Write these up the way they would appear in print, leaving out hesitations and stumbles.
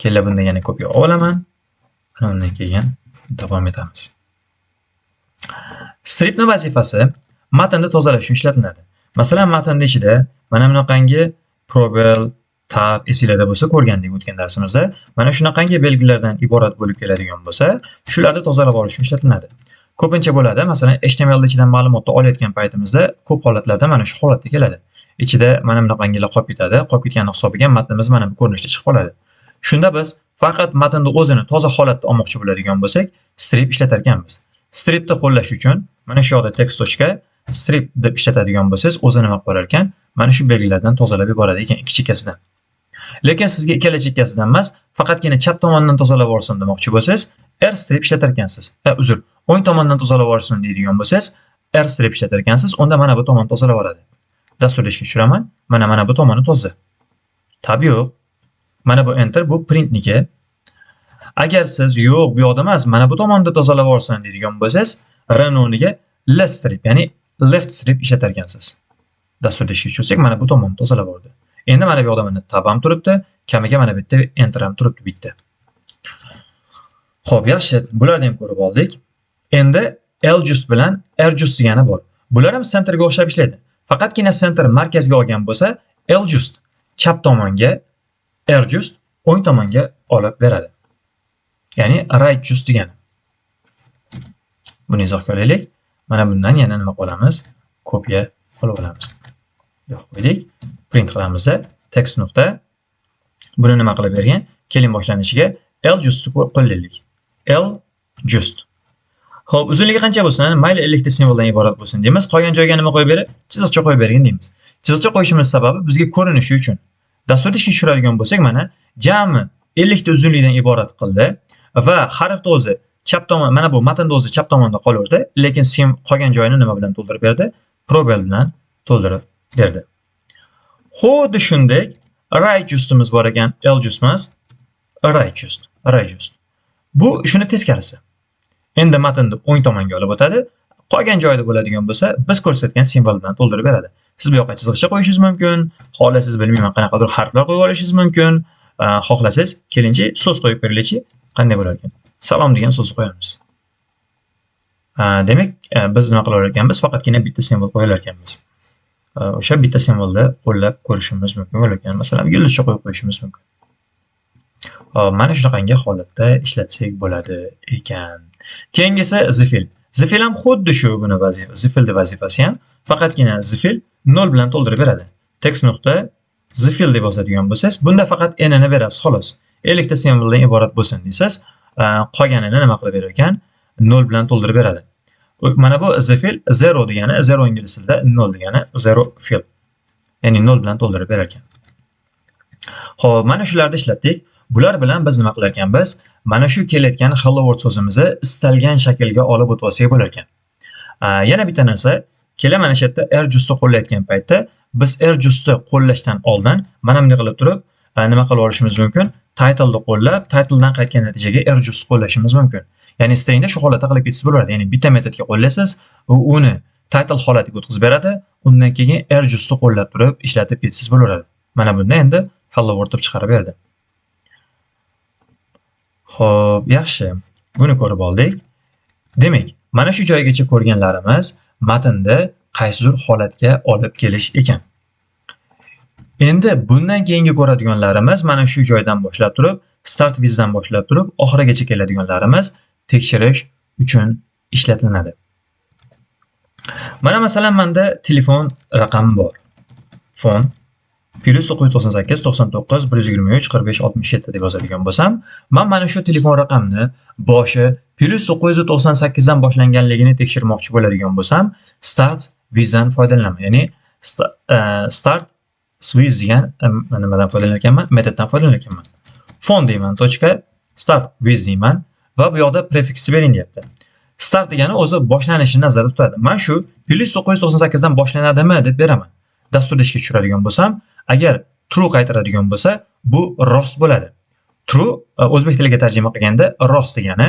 Kela, bundan yana kopiya olaman. Ana undan keyin davom etamiz. Stripni vazifasi matnni tozalash uchun ishlatiladi. Masalan, matnning ichida mana bunaqangi пробел, tab esinglarda bo'lsa, ko'rgandik o'tgan darsimizda. Mana shunaqangi belgilardan iborat bo'lib keladigan bo'lsa, shularni tozalab olish uchun ishlatiladi. Ko'pincha bo'ladi, masalan, HTML ichidan ma'lumotni olayotgan paytimizda ko'p holatlarda mana shu holatda keladi. Ichida mana bunaqangilar qolib ketadi. Qolib ketgani hisobiga matnimiz mana bu ko'rinishda chiqib qoladi. Shunda biz faqat matnni o'zini toza holatda olmoqchi bo'ladigan bo'lsak, strip ishlatar ekanmiz. Stripni qo'llash uchun mana shu yoqda text точка strip deb ishlatadigan bo'lsangiz, o'zi nima qilib borar ekan? Mana shu belgilardan tozalab yuboradi ekan ikki chekkasidan. Lekin sizga ikkala chekkasidan emas, faqatgina chap tomondan tozalab yuborsin demoqchi bo'lsangiz, R strip ishlatar ekansiz. Uzr, o'ng tomondan tozalab yuborsin deydigan bo'lsangiz, R strip ishlatar ekansiz, unda mana bu tomonni tozalab yuboradi. Dasturni ishga tushiraman. Mana bu tomoni toza. Tab yo'q. Mana bu enter, bu printniki. Agar siz yo'q, bu yoqda emas, mana bu tomonda tozalab yuborsin deydigan bo'lsangiz, R o'rniga L strip, ya'ni left strip ishlatar ekansiz. Dasturni ishga tushirsak, mana bu tomonni tozalab yubordi. Endi mana bu yoqda mana tab ham turibdi, kamiga mana bu yerda enter ham turibdi bitta. Xo'p, yaxshi, bularni ham ko'rib oldik. Endi Ljust bilan Rjust degani bor. Bular ham centerga o'xshab ishlaydi. Faqatgina center markazga olgan bo'lsa, Ljust chap tomonga, Rjust o'ng tomonga olib beradi. Ya'ni right just degani. Buni izohga olaylik. Mana bundan yana nima qilamiz? Kopiya qilib olamiz. Yo'q qo'ydik. Print qilamizda text nuqta buni nima qilib bergan? Keling, boshlanishiga L justni qo'llaylik. L just. Xo'p, uzunligi qancha bo'lsin? Mayli, 50 ta simvoldan iborat bo'lsin deymiz. Qolgan joyga nima qo'yib berib? Chiziqcha qo'yib bergin deymiz. Chiziqcha qo'yishimiz sababi bizga ko'rinishi uchun. Dasturni ishga tushiradigan bo'lsak, mana jami 50 ta uzunlikdan iborat qildi va harfni o'zi chap tomon, mana bu matnni o'zi chap tomonda qolaverdi, lekin sim qolgan joyini nima bilan to'ldirib berdi? Пробел bilan to'ldirib berdi. Xuddi shunday right justimiz bor ekan, L just emas, right just, right just. Bu shuni teskarisi. Endi matnni o'ng tomonga olib o'tadi. Qolgan joyida bo'ladigan bo'lsa, biz ko'rsatgan simvol bilan to'ldirib beradi. Siz bu yoqqa chiziqcha qo'yishingiz mumkin, xohlasangiz, bilmayman, qanaqadir harflar qo'yib olishingiz mumkin. Xohlasangiz, kelingchi, so'z qo'yib ko'raylikchi, qanday bo'lar ekan. Salom degan so'zni qo'yamiz. Demak, biz nima qilar ekanmiz? Faqatgina bitta simvol qo'yar ekanmiz. O'sha bitta simvolni qo'llab ko'rishimiz mumkin bo'lar ekan. Masalan, yulduzcha qo'yib qo'yishimiz mumkin. Hop, mana shunaqangi holatda ishlatsak bo'ladi ekan. Keyingisi zfill. Zfill ham xuddi shu, buni vazifa, zfillni vazifasi ham faqatgina zfill 0 bilan to'ldirib beradi. Text nuqta zfill deb yozadigan bo'lsangiz, bunda faqat n ni berasiz xolos. 50 ta simvoldan iborat bo'lsin desangiz, qolganini nima qilib berar ekan? 0 bilan to'ldirib beradi. Mana bu zfill 0 degani, 0 ingliz tilida 0 degani, 0 fill. Ya'ni 0 bilan to'ldirib berar ekan. Xo'p, mana shularni ishlatdik. Bular bilan biz nima qilar ekanmiz? Mana shu kelayotgan hello world so'zimizni istalgan shaklga olib o'tib olsak bo'lar ekan. Yana bitta narsa, kela mana shu yerda R justni qo'llayotgan paytda biz R justni qo'llashdan oldin mana bunday qilib turib, nima qilib olishimiz mumkin? Title'ni qo'llab, title'dan qaytgan natijaga R justni qo'llashimiz mumkin. Ya'ni stringda shu holatda qilib ketsa bo'ladi. Ya'ni bitta metodga qo'llaysiz, u uni title holatiga o'tkazib beradi. Undan keyin R justni qo'llab turib ishlatib ketsangiz bo'laveradi. Mana bunda endi hello world deb chiqarib berdi. Xo'p, yaxshi. Buni ko'rib oldik. Demak, mana shu joygacha ko'rganlarimiz matnni qaysidir holatga olib kelish ekan. Endi bundan keyingi ko'radiganlarimiz mana shu joydan boshlab turib, start withdan boshlab turib, oxirigacha keladiganlarimiz tekshirish uchun ishlatiladi. Mana masalan, menda telefon raqami bor. Phone +998 99 123 45 67 deb yozadigan bo'lsam, men mana shu telefon raqamni boshi +998 dan boshlanganligini tekshirmoqchi bo'ladigan bo'lsam, start withdan foydalanaman. Ya'ni start with degan nimadan foydalanar ekanman? Metoddan foydalanar ekanman. Phone deyman, точка start with deyman va bu yoqda prefiksni bering deyapti. Start degani o'zi boshlanishini nazarda tutadi. Men shu +998 dan boshlanadimi deb beraman. Dasturda ishga tushiradigan bo'lsam, agar true qaytaradigan bo'lsa, bu rost bo'ladi. True o'zbek tiliga tarjima qilganda rost degani.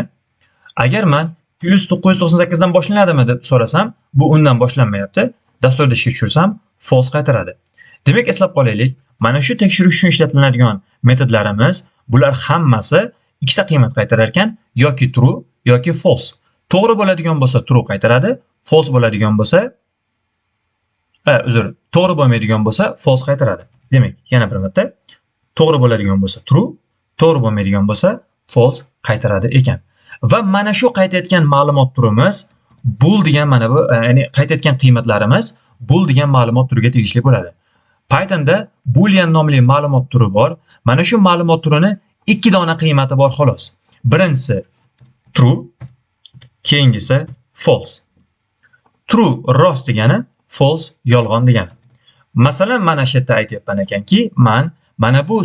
Agar men +998 dan boshlanadimi deb so'rasam, bu undan boshlanmayapti. Dasturda ishga tushirsam, false qaytaradi. Demak, eslab qolaylik, mana shu tekshirish uchun ishlatiladigan metodlarimiz Bular hammasi ikkita qiymat qaytarar ekan, yoki true yoki false. To'g'ri bo'ladigan bo'lsa true qaytaradi, false bo'ladigan bo'lsa uzr, to'g'ri bo'lmaydigan bo'lsa false qaytaradi. Demak, yana bir marta, to'g'ri bo'ladigan bo'lsa true, to'g'ri bo'lmaydigan bo'lsa false qaytaradi ekan. Va mana shu qaytayotgan ma'lumot turimiz bool degan mana bu, ya'ni qaytayotgan qiymatlarimiz bool degan ma'lumot turiga tegishli bo'ladi. Pythonda boolean nomli ma'lumot turi bor. Mana shu ma'lumot turini ikki dona qiymati bor xolos. Birinchisi true, keyingisi false. True rost degani, false yolg'on degani. Masalan, mana shu yerda aytyapman ekanki, man mana bu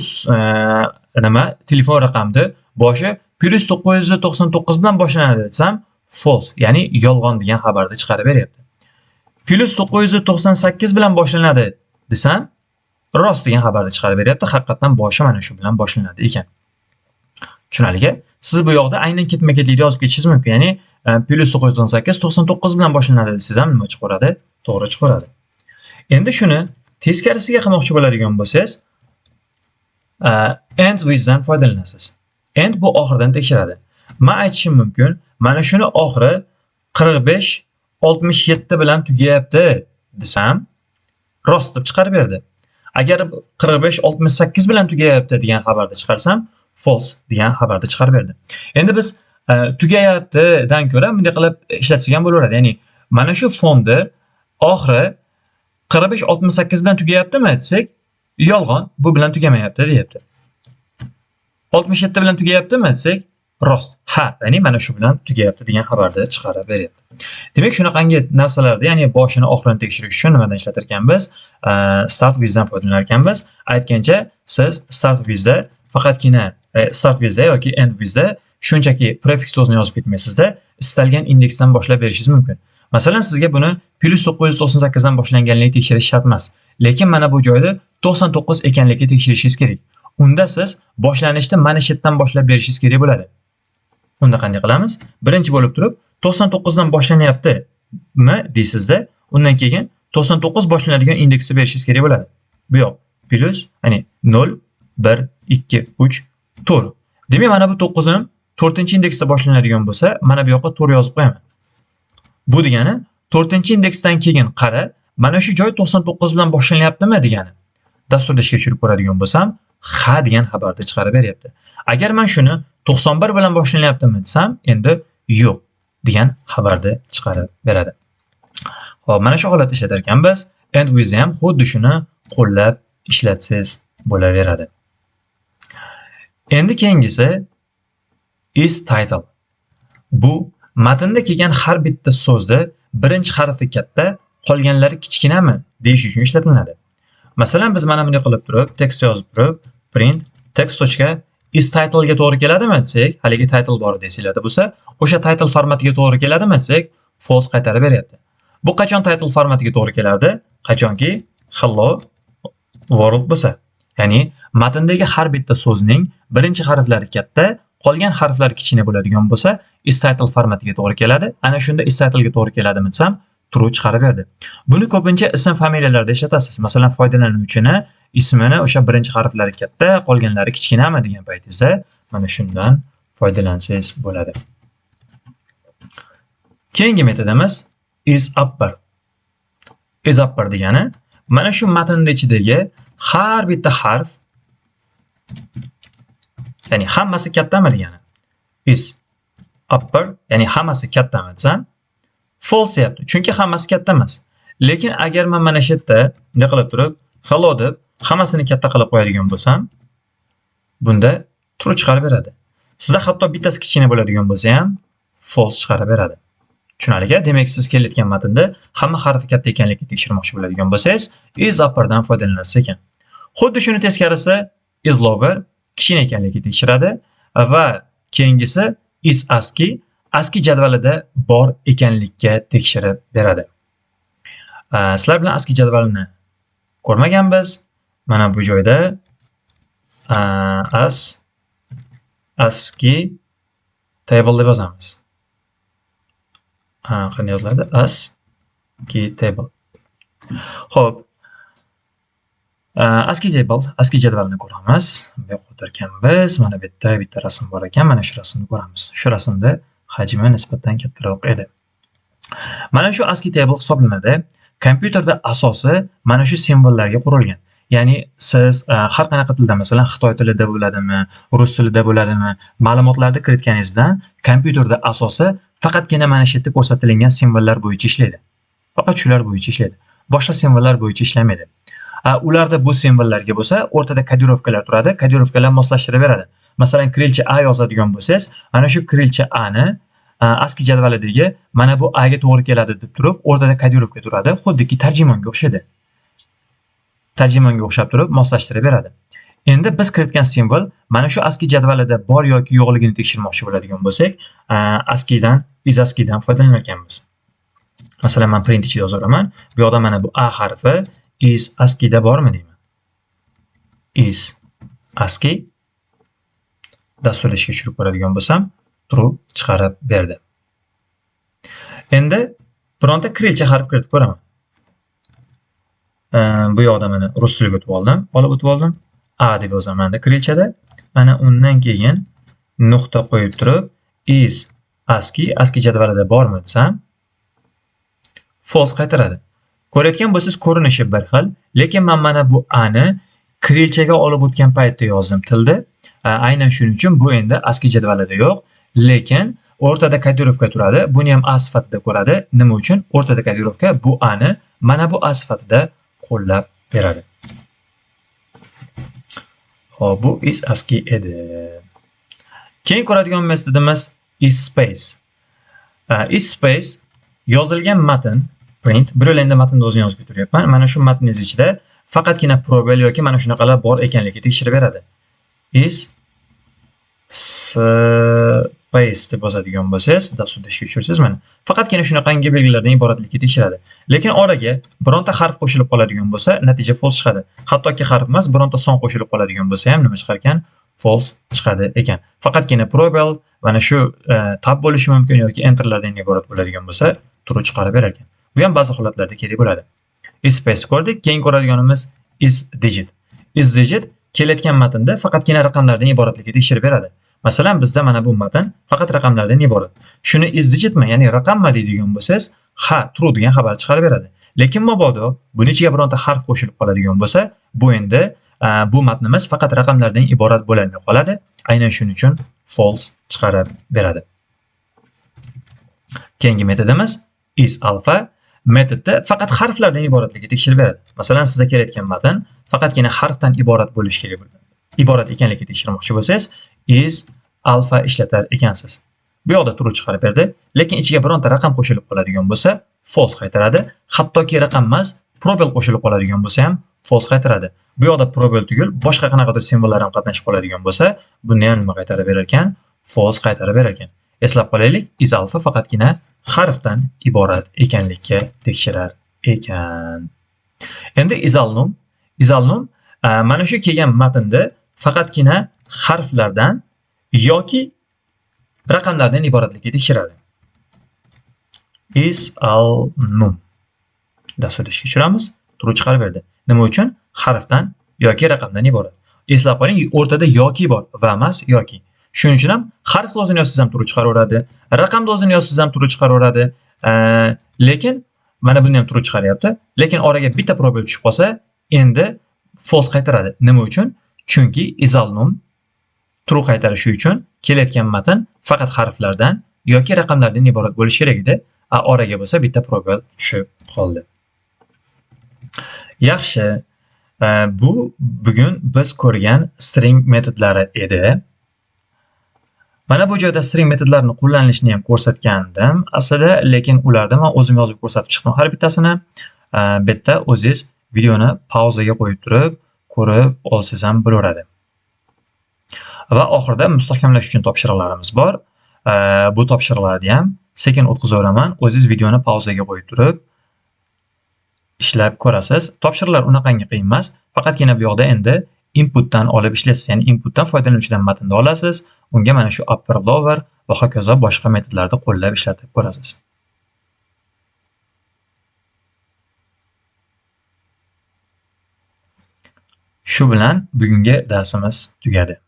nima telefon raqamni boshi +999 bilan boshlanadi desam, false, ya'ni yolg'on degan xabarni chiqarib beryapti. +998 bilan boshlanadi desam, rost degan xabarni chiqarib beryapti. Haqiqatan boshi mana shu bilan boshlanadi ekan. Tushunarli? Siz bu yoqda aynan ketma-ketlikda yozib ketishingiz mumkin. Ya'ni +998 99 bilan boshlanadi desangiz ham nima chiqaradi? To'g'ri chiqaradi. Endi shuni teskarisiga qilmoqchi bo'ladigan bo'lsangiz, end withdan foydalanasiz. End bu oxiridan tekshiradi. Men aytishim mumkin, mana shuni oxiri 45 67 bilan tugayapti desam, rost deb chiqarib berdi. Agar 45 68 bilan tugayapti degan xabarni chiqarsam, false degan xabarni chiqarib berdi. Endi biz tugayaptidan ko'ra bunday qilib ishlatsak ham bo'laveradi. Ya'ni mana shu fonni oxiri 45 68 bilan tugayaptimi desak, yolg'on, bu bilan tugamayapti deyapti. 67 bilan tugayaptimi desak, rost. Ha, ya'ni mana shu bilan tugayapti degan xabarni chiqarib beryapti. Demak, shunaqangi narsalarda, ya'ni boshini oxirini tekshirish uchun nimadan ishlatar ekanmiz? Start withdan foydalanar ekanmiz. Aytgancha, siz start withda faqatgina start withda yoki end withda shunchaki prefiks so'zini yozib ketmaysizda, istalgan indeksdan boshlab berishingiz mumkin. Masalan, sizga buni +998 dan boshlanganligini tekshirish shart emas. Lekin mana bu joyda 99 ekanligini tekshirishingiz kerak. Unda siz boshlanishda mana shu yerdan boshlab berishingiz kerak bo'ladi. Unda qanday qilamiz? Birinchi bo'lib turib 99 dan boshlanyaptimi deysizda, undan keyin 99 boshlanadigan indeksni berishingiz kerak bo'ladi. Bu yoq plyus, ya'ni 0 1 2 3 4. Demak, mana bu 9 ham 4-indeksda boshlanadigan bo'lsa, mana bu yoqqa 4 yozib qo'yaman. Bu degani 4-indeksdan keyin qara, mana shu joy 99 bilan boshlanyaptimi degani. Dasturda ishga tushirib ko'radigan bo'lsam, ha degan xabarni chiqarib beryapti. Agar men shuni 91 bilan boshlanyaptimi desam, endi yo'q degan xabarni chiqarib beradi. Xo'p, mana shu holatda ishlatar ekanmiz. End with ham xuddi shuni qo'llab ishlatsangiz bo'laveradi. Endi keyingisi is title. Bu matnda kelgan har bitta so'zni birinchi harfi katta, qolganlari kichkinami deyish uchun ishlatiladi. Masalan, biz mana bunday qilib turib, tekst yozib turib, print text точка is title ga to'g'ri keladimi desak, haligi title bor desanglarda bo'lsa, o'sha title formatiga to'g'ri keladimi desak, false qaytarib beryapti. Bu qachon title formatiga to'g'ri kelardi? Qachonki hello world bo'lsa. Ya'ni matndagi har bitta so'zning birinchi harflari katta, qolgan harflar kichkina bo'ladigan bo'lsa, is title formatiga to'g'ri keladi. Ana shunda is title ga to'g'ri keladimi desam, true chiqarib berdi. Buni ko'pincha ism familiyalarda ishlatasiz. Masalan, foydalanuvchini ismini o'sha birinchi harflari katta, qolganlari kichkinami degan paytingizda mana shundan foydalansangiz bo'ladi. Keyingi metodimiz is upper. Is upper degani mana shu matnning ichidagi har bitta harf, ya'ni hammasi kattami degani. Is upper, ya'ni hammasi kattami desam, false deyapti. Chunki hammasi katta emas. Lekin agar men mana shu yerda bunday qilib turib hello deb hammasini katta qilib qo'yadigan bo'lsam, bunda true chiqarib beradi. Sizda hatto bittasi kichkina bo'ladigan bo'lsa ham false chiqarib beradi. Tushunarli? Demak, siz kelayotgan matnda hamma harfi katta ekanligini tekshirmoqchi bo'ladigan bo'lsangiz, is upperdan foydalanasiz ekan. Xuddi shuni teskarisi is lower kichkina ekanligini tekshiradi va keyingisi is ASCII, ASCII jadvalida bor ekanlikka tekshirib beradi. Sizlar bilan ASCII jadvalini ko'rmaganmiz. Mana bu joyda ASCII table deb yozamiz. Qanday yoziladi? ASCII table. Xo'p. ASCII table, ASCII jadvalini ko'ramiz. Bu yoqqa o'tarkanmiz. Mana bu yerda bitta rasm bor ekan. Mana shu rasmni ko'ramiz. Shu rasmda hajmi nisbatan kattaroq edi. Mana shu ASCII table hisoblanadi. Kompyuterda asosi mana shu simvollarga qurilgan. Ya'ni siz har qanaqa tilda, masalan, Xitoy tilida bo'ladimi, rus tilida bo'ladimi, ma'lumotlarni kiritganingiz bilan kompyuterda asosi faqatgina mana shu yerda ko'rsatilgan simvollar bo'yicha ishlaydi. Faqat shular bo'yicha ishlaydi. Boshqa simvollar bo'yicha ishlamaydi. Ularda bu simvollarga bo'lsa, o'rtada kodirovkalar turadi, kodirovkalar moslashtirib beradi. Masalan, kirilcha A yozadigan bo'lsangiz, mana shu kirilcha A ni ASCII jadvalidagi mana bu A ga to'g'ri keladi deb turib, o'rtada kodirovka turadi, xuddiki tarjimonga o'xshaydi. Tarjimonga o'xshab turib moslashtirib beradi. Endi biz kiritgan simvol mana shu ASCII jadvalida bor yoki yo'qligini tekshirmoqchi bo'ladigan bo'lsak, ASCIIdan, is ASCIIdan foydalanar ekanmiz. Masalan, men print ichida yozaveraman. Bu yoqda mana bu A harfi is ASCIIda bormi deyman. Is ASCII dasturni ishga tushirib ko'radigan bo'lsam, true chiqarib berdi. Endi bironta kirilcha harf kiritib ko'raman. Bu yoqda mana rus tiliga o'tib oldim, olib o'tib oldim. A deb yozaman endi kirilchada. Mana undan keyin nuqta qo'yib turib is ASCII, ASCII jadvalida bormi desam, false qaytaradi. Ko'rayotgan bo'lsangiz ko'rinishi bir xil, lekin men mana bu A ni kirilchaga olib o'tgan paytda yozdim tilda. Aynan shuning uchun bu endi ASCII jadvalida yo'q, lekin o'rtada kodirovka turadi. Buni ham A sifatida ko'radi. Nima uchun? O'rtada kodirovka bu A ni mana bu A sifatida qo'llab beradi. Xo'p, bu is ASCII edi. Keyin ko'radigan metodimiz is space. Is space yozilgan matn print, bir yo'la endi matnni o'zini yozib turyapman. Mana shu matningiz ichida faqatgina probel yoki mana shunaqalar bor ekanligi tekshirib beradi. Is space deb yozadigan bo'lsangiz, dasturni ishga tushirsangiz, mana faqatgina shunaqangi belgilardan iboratligi tekshiradi. Lekin oraga bironta harf qo'shilib qoladigan bo'lsa, natija false chiqadi. Hattoki harf emas, bironta son qo'shilib qoladigan bo'lsa ham nima chiqar ekan? False chiqadi ekan. Faqatgina probel mana shu tab bo'lishi mumkin yoki enterlardan iborat bo'ladigan bo'lsa, true chiqarib berar ekan. Bu ham ba'zi holatlarda kerak bo'ladi. Is space ko'rdik. Keyin ko'radiganimiz is digit. Is digit kelayotgan matnda faqatgina raqamlardan iboratligi tekshirib beradi. Masalan, bizda mana bu matn faqat raqamlardan iborat. Shuni is digitmi, ya'ni raqammi deydigan bo'lsangiz, ha, true degan xabar chiqarib beradi. Lekin mabodo buni ichiga bironta harf qo'shilib qoladigan bo'lsa, bu endi bu matnimiz faqat raqamlardan iborat bo'lolmay qoladi. Aynan shuning uchun false chiqarib beradi. Keyingi metodimiz is alpha. Metodda faqat harflardan iboratligi tekshirib beradi. Masalan, sizda kelayotgan matn faqatgina harfdan iborat bo'lishi kerak bo'ladi. Iborat ekanligini tekshirmoqchi bo'lsangiz, is alpha ishlatar ekansiz. Bu yoqda true chiqarib berdi, lekin ichiga bironta raqam qo'shilib qoladigan bo'lsa, false qaytaradi. Hattoki raqam emas, probel qo'shilib qoladigan bo'lsa ham false qaytaradi. Bu yoqda probel tugul, boshqa qanaqadir simvollar ham qatnashib qoladigan bo'lsa, buni ham nima qaytarib berar ekan? False qaytarib berar ekan. Eslab qolaylik, is alpha faqatgina harfdan iborat ekanlikka tekshirar ekan. Endi isalnum, isalnum mana shu kelgan matnda faqatgina harflardan yoki raqamlardan iboratlikka tekshiradi. Isalnum dasturni ishga tushiramiz, true chiqarib berdi. Nima uchun? Harfdan yoki raqamdan iborat. Eslab qoling, o'rtada yoki bor, va emas, yoki. Shuning uchun ham harfni o'zini yozsangiz ham true chiqaraveradi, raqamni o'zini yozsangiz ham true chiqaraveradi. Lekin mana buni ham true chiqaryapti. Lekin oraga bitta probel tushib qolsa, endi false qaytaradi. Nima uchun? Chunki isalnum true qaytarishi uchun kelayotgan matn faqat harflardan yoki raqamlardan iborat bo'lishi kerak edi. Oraga bo'lsa bitta probel tushib qoldi. Yaxshi. Bu bugun biz ko'rgan string metodlari edi. Mana bu joyda string metodlarini qo'llanilishini ham ko'rsatgandim aslida, lekin ularda men o'zim yozib ko'rsatib chiqdim har bittasini. Bu yerda o'zingiz videoni pauzaga qo'yib turib ko'rib olsangiz ham bo'laveradi. Va oxirida mustahkamlash uchun topshiriqlarimiz bor. Bu topshiriqlarni ham sekin o'tkazaveraman. O'zingiz videoni pauzaga qo'yib turib ishlab ko'rasiz. Topshiriqlar unaqangi qiyin emas. Faqatgina bu yoqda endi inputdan olib ishlaysiz. Ya'ni inputdan foydalanuvchidan matnni olasiz, unga mana shu upper, lower va hokazo boshqa metodlarni qo'llab ishlatib ko'rasiz. Shu bilan bugungi darsimiz tugadi.